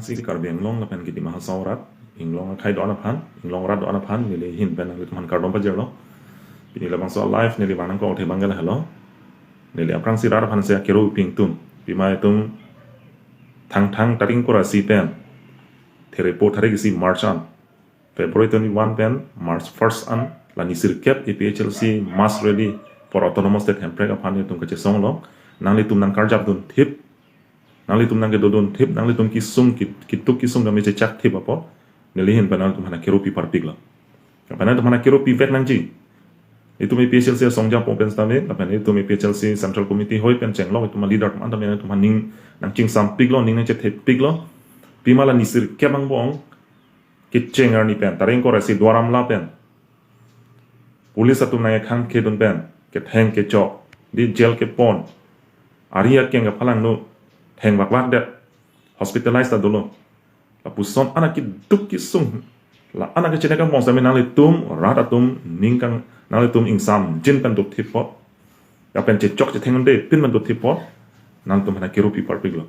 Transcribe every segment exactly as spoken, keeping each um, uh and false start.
si Karbi Anglong lapen ke Dima Hasao rat, Inglong akhai do-an aphan, Inglong rat do-an aphan, neli ahin pen nanglitum aphan kardom pajirlo. Pini labangso live neli vang nangkok athe abang ke lahelo. Neli aphrangsi rat aphan si akero pi ingtung. Pima itum Thangthang tarik ingkoi ra isi pen, therepo tarik isi March an, February twenty-one pen March first an, la ni sirkep A P H L C mass rally for autonomous state hemprek aphan itum kachesong long. Nanglitum nangkarjap dunthip, nanglitum nangkedo dunthip, nanglitum kesung ki-, keduk kesung tame chechak thip apot, neli ahin pen nanglitum aphan akero pi parpiklo. Lapen nanglitum aphan akero pivek nangji. Itum A P H L C asong japo pen sitame, lapen itum A P H L C Central Committee hoi pen chenglok itum aleader atum an tame nanglitum aphan ning nangchingsampiklo, ning nangchethepiklo. Pima la ni sirkep angbong, kecheng arni pen, tarik ingkoi ra isi Duar Amla pen police atum nangkekhang kedun pen, ketheng kechok, di jail kepon, ari akeng kapalangno, theng vakvak det, hospitalized ta dolo. Lapuson anak keduk kesung, la anak kechine kangpong sitame nanglitum rat atum ning kang, nanglitum ingsamjin pen dukthip apot, lapen chechok chetheng un'edetpin pen dukthip apot, nanglitum aphan akero pi parpiklo.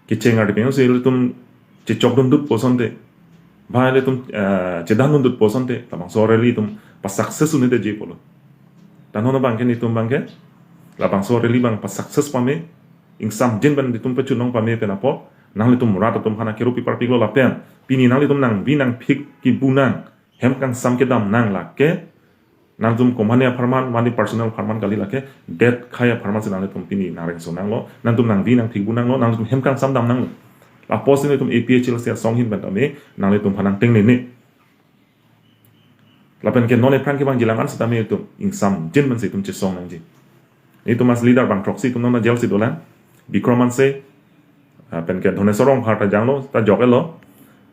Kecheng arni pen si ilitum chechok dundutpo asonte, ba ilitum, eh, chedan dundutpo asonte, labangso rally itum pa-success un'edetji pulo. Tan hono abang ke, nitum abang ke, labangso rally abang pa-success pame, ingsamjin pen itum pachunong pame pen apot, nanglitum rat atum aphan akero pi parpiklo lapen pini nanglitum nangvi nangphik kebunang, hem kangsam kedam nang lake, nangtum komatne apharman, mane personal apharman kali lake, det akhai apharman si nanglitum pini nangrengso nanglo, nangtum nangvi nangphik bu nanglo, nangtum hem kangsam dam nanglo. Lapuson itum A P H L C asong ahin pen tame, nanglitum aphan nangtengnene. Lapen ke non aphrang kevangji lang an sitame itum ingsamjin pen si itum chesong nangji. Itum mass leader bang throksi itum non jail si dolang. Bikram Hanse, ah, pen ke Dhoneswar Rongphar ta janglo, ta jok-etlo.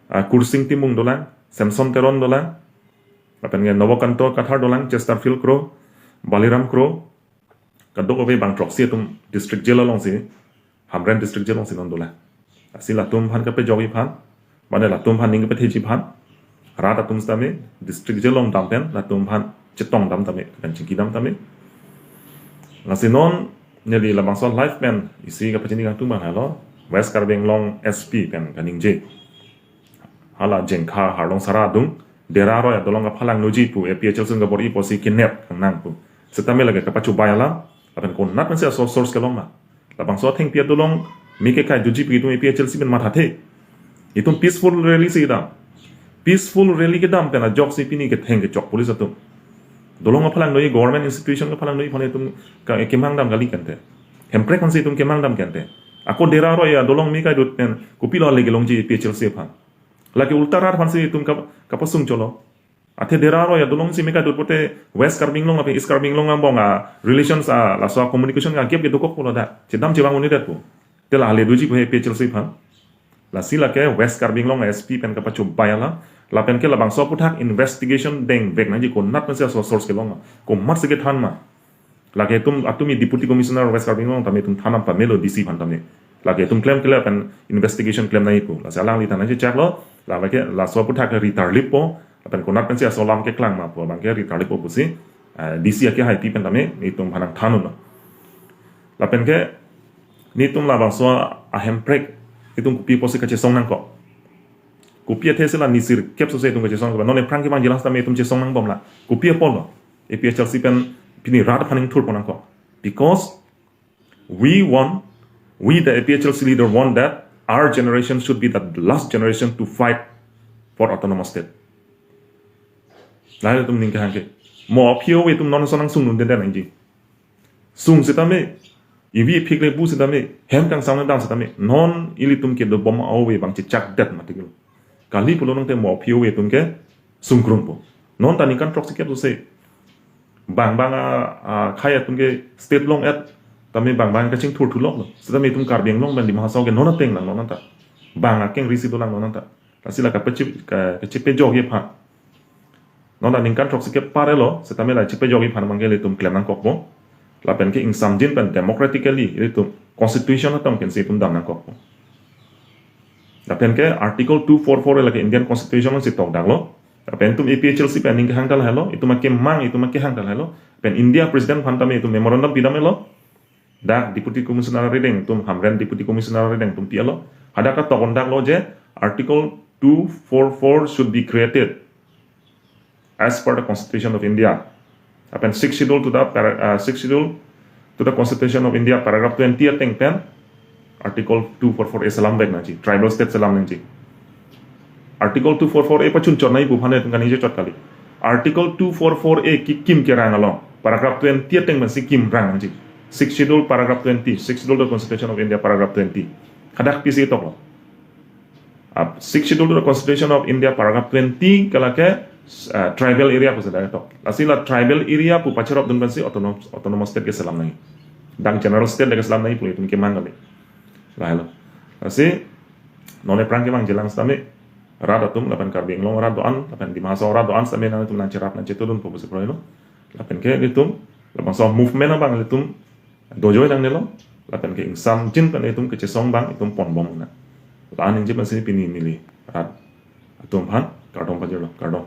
Ah, Kursing Timung dolang, Samson Teron dolang, lapen ke Nobokanto Kathar dolang, Chesterfield Kro, Baliram Kro, kadokave bang throksi atum district jail alongsi, Hamren district jail alongsi non dolang. Lasi latum aphan kapejokji aphan, mane latum aphan ning kapetheji aphan, rat atum sitame district jail along dam pen, latum aphan chetong dam tame, pen chingki dam tame. Lasi non neli labangso live pen isi kapachini kangtung abang helo, West Karbi Anglong S P pen kaningje. Hala Jengkha Harlong Sara adung, Dera aroi adolong kapalangnoji pu, A P H L C atum kabor-i apotsi kenep kangnang pu. Sitame lake kapachobai alam, lapen konat pensi aso source kelong ma. Labangso athengpi adolong, mi kekai doji pu itum A P H L C pen mathathe. Itum peaceful rally si dam. Peaceful rally kedam pen ajoksi pini ketheng kechok police atum. Dolong kapalangnoji, government institution kapalangnoji aphan itum ka-, kemang dam kali kente. Hemprek aphansi itum kemang dam kente. Ako Dera aroi adolong mi kaidut pen, kopilo ale kelongji A P H L C aphan. Lake ulta rat aphansi itum kap-, kapasung cholo. Athe Dera aroi adolong si mi kaidut pote West Karbi Anglong lapen East Karbi Anglong angbong a-relations a, laso a-communication a-gap ke dokok pulo da. Chedam chevang un'edetpo. Te la ale doji pu A P H L C aphan. Lasi lake West Karbi Anglong S P pen kapachobai alam. Lapen ke labangso aphuthak investigation dengvek nangji, konat pensi aso source kelong ma, komatsi kethan ma. Lake itum, atum i Deputy Commissioner West Karbi Anglong tame itum than dam pamelo, D C aphan tame. Lake itum klemkle pen investigation klem nangji pu. Lasi alangli than nangchechaklo, lake laso aphuthak ri tarlippo, lapen konat pensi aso alam keklang ma pu abang ke ri tarlippo pusi, eh, D C akehaipi pen tame itum aphan nangthan unlo. Lapen ke nitum labangso ahemprek itum kopi apotsi kachesong nangkok. Kopi athe si la ni sirkep sose itum kachesong nangkok. Non aphrang kevangji lang sitame itum chesong nangbomlang. Kopi apotlo? A P H L C pen pini rat aphan ingthurpon nangkok. Because we want, we the A P H L C leader want that our generation should be the last generation to fight for autonomous state. Lahai itum ning kehang ke. Mo aphi ove itum non ason nangsung dunde nangji. Sung sitame, ivi phikle bu sitame, hem kangsam dam sitame, non ilitum kedobom ove abang chechakdet mati kilo. Kali pulo nangte mo aphi ove itum ke sungkrungpo. Non ta ningkan throksikep sose, bang bang a, akhai atum ke state long-et tame bang bang kachingthur thuloklo. Sitame itum Karbi Anglong pen Dima Hasao ke non ateng lang non anta. Bang akeng risi dolang non anta. Lasi la kapachi-, ka-, kachepejokji aphan. Non ta ningkan throksikep par-etlo, sitame la chepejokji aphan abang ke ilitum klem nangkokpo. Lapen ke ingsamjin pen democratically ilitum constitution atong pensi itum dam nangkokpo. Lapen ke Article two four four lake Indian Constitution alongsi tokdaklo. Lapen itum A P H L C pen aning kehang ta lahelo, itum akemang, itum akehang ta lahelo. Pen India President aphan tame itum memorandum pidam-etlo. Dak Deputy Commissioner arideng atum, Hamren Deputy Commissioner arideng atum pi-etlo. Hadak ta tokon dak lo je Article two four four should be created as per the Constitution of India. Lapen Sixth Schedule to the para, uh, Sixth Schedule to the Constitution of India paragraph twenty ateng pen Article two four four A selam vek nangji, tribal state selam nangji. Article two four four A pachun chot nangji pu aphan itum kaningje chot kali. Article two four four A kekim kerang along paragraph twenty ateng pensi kimrang nangji. Sixth Schedule paragraph twenty, Sixth Schedule to the Constitution of India paragraph twenty. Hadak pisi tok lo. Ap, Sixth Schedule to the Constitution of India paragraph twenty ke lake, uh, tribal area pusi dak tok. Lasi la tribal area pu pacherop dun pensi autonomous, autonomous state keselam nangji. Dang general state le keselam nangji pu itum kemang kali. Lahelo. Lasi non aphrang kemang jilang sitame rat atum lapen Karbi Anglong rat do-an lapen Dima Hasao rat do-an sitame nangtum nangcherap nangchetudun pu pusi kroilo. Lapen ke itum labangso movement abang itum dojoi nangnelo. Lapen ke ingsamjin pen itum kechesong abang itum ponbom na. La-an ningje pensi pini neli rat atum aphan kardom pajirlo, kardom.